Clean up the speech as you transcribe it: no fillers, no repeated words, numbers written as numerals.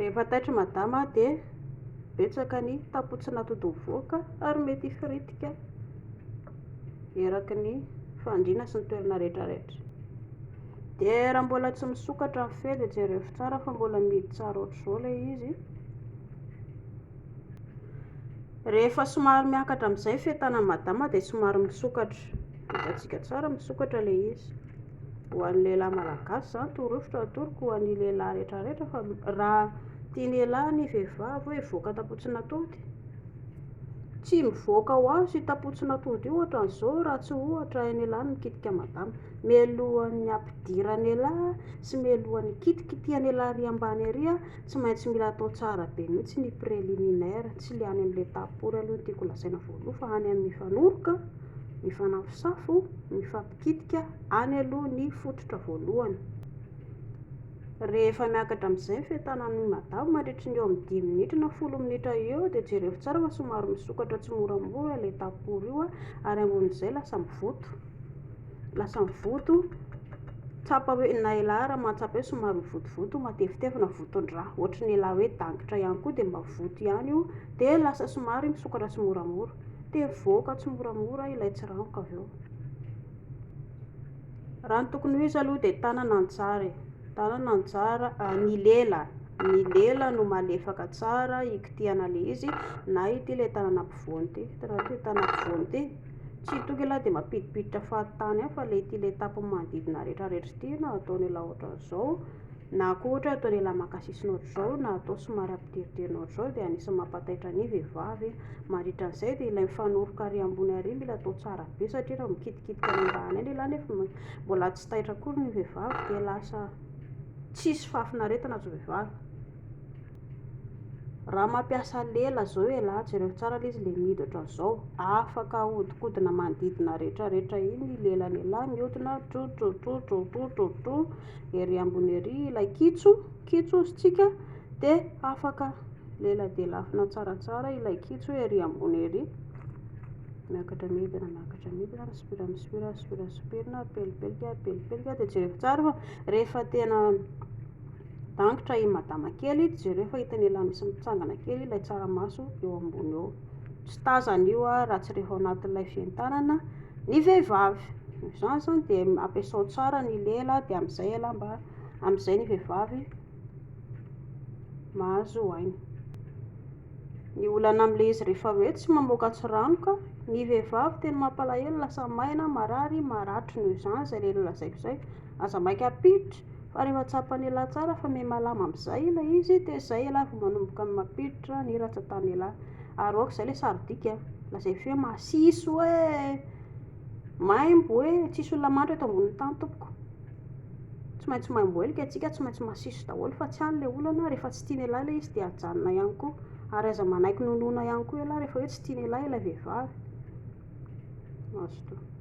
Rehefa taitra madama dia betsaka ny tapotsin'atody mivoaka ary mety hifiritika eraky ny fandriana sy ny toerana rehetrarehetra. Dia raha mbola tsy misokatra ny fe dia jerevo tsara fa mbola mihidy tsara ohatr'izao ilay izy. Rehefa somary miakatra amin'izay ny fetanan'i madama dia somary misokatra. Hitantsika tsara misokatra ilay izy. Ho an'ny lehilahy malagasy izany torohevitra atoroko ho an'ny lehilahy rehetrarehetra fa raha tian'ialahy ny vehivavy hoe hivoaka tapotsin'atody, tsy mivoaka ho azy io tapotsin'atody io ohatran'izao raha tsy ohatra hain'ialahy ny mikitika madama. Mialohan'ny hampidiran'ialahy sy mialohan'ny hikitikitihan'ialahy ary ambany ary, tsy maintsy mila atao tsara be mihitsy ny préliminaire, tsy ilay any amin'ilay tapory aloha no tiako lazaina voalohany fa any amin'ny mifanoroka, mifanafosafo, mifampikitika, any aloha ny fototra voalohany. Rehefa miakatra amin'izay ny fientanan'ny madama mandritry ny eo amin'ny dimy minitra na folo minitra eo dia jerevo tsara fa somary misokatra tsimoramora ilay tapory io ary ambonin'izay lasa mivoto. Lasa mivoto, tsapa hoe na elah ary mahatsapa hoe somary mivotovoto, matevitevina voton-drà. Ohatry ny elah hoe dangitra ihany koa dia mba voto ihany io dia lasa somary misokatra tsimoramora. Dia mivoaka tsimoramora ilay tsiranoka avy eo. Raha ny tokony ho izy aloha dia tanana no tsara e. Tanana no tsara, ny lela, ny lela no malefaka tsara hikitihana ilay izy na ity ilay tanana ampovoany ity. Hitanareo ity tanana ampovoany ity? Tsy tonga ialahy dia mampidipiditra fahatany any fa ilay ity ilay tapany manodidina rehetra rehetra ity no ataon'ialahy ohatran'izao na koa ohatra hoe ataon'ialahy maka sisiny ohatr'izao na atao somary ampidiridirina ohatr'izao dia anisan'ny mampataitra ny vehivavy mandritra an'izay dia ilay mifanoroka ary ambony ary mila atao tsara be satria raha mikitikitika any ambany any ialahy nefa mbola tsy taitra akory ny vehivavy dia lasa tsisy fahafinaretana azo vehivavy. Raha mampiasa lela zao elah, jereo tsara le izy le mihidy ohatran'izao, afaka ahodikodina manodidina rehetra rehetra iny ny lelan'elah mihodina trotrotrotrotrotrotro ery ambony ery ilay kitso, kitso hozy tsika dia afaka leladelafina tsaratsara ilay kitso ery ambony ery, miakatra midina miakatra midina, misopira misopira sopira sopirina, apelipelika apelipelika dia jereo tsara fa rehefa tena Dangitra i madama kely, jereo fa hitan'ialahy misy mitsangana kely ilay tsaramaso eo ambony eo. Tsy tazana io raha tsy rehefa ao anatin'ilay fientanana ny vehivavy. Noho izany izany dia ampiasao tsara ny lela dia amin'izay ialahy mba, amin'izay ny vehivavy mahazo aina. Ny olana amin'ilay izy rehefa hoe tsy mamoaka tsiranoka, ny vehivavy tena mampalahelo lasa maina, marary, maratra noho izany izay lela lazaiko izay. Aza maika hampiditra fa rehefa tsapan'ialahy tsara fa miha malama amin'izay ilay izy dia izay ialahy vao manomboka mampiditra ny ratsan-tan'ialahy. Ary aoka izay ilay sarodika a! Lazaiko hoe masiso e! Maimbo e! Tsisy olona mandry eto ambonin'ny tany tompoko. Tsy maintsy maimbo helika antsika, tsy maintsy masiso daholo fa tsy any ilay olana, rehefa tsy tian'ialahy ilay izy dia ajanona ihany koa. Ary aza manaiky nonoina ihany koa ialahy rehefa hoe tsy tian'ialahy ilay vehivavy. Mazotoa.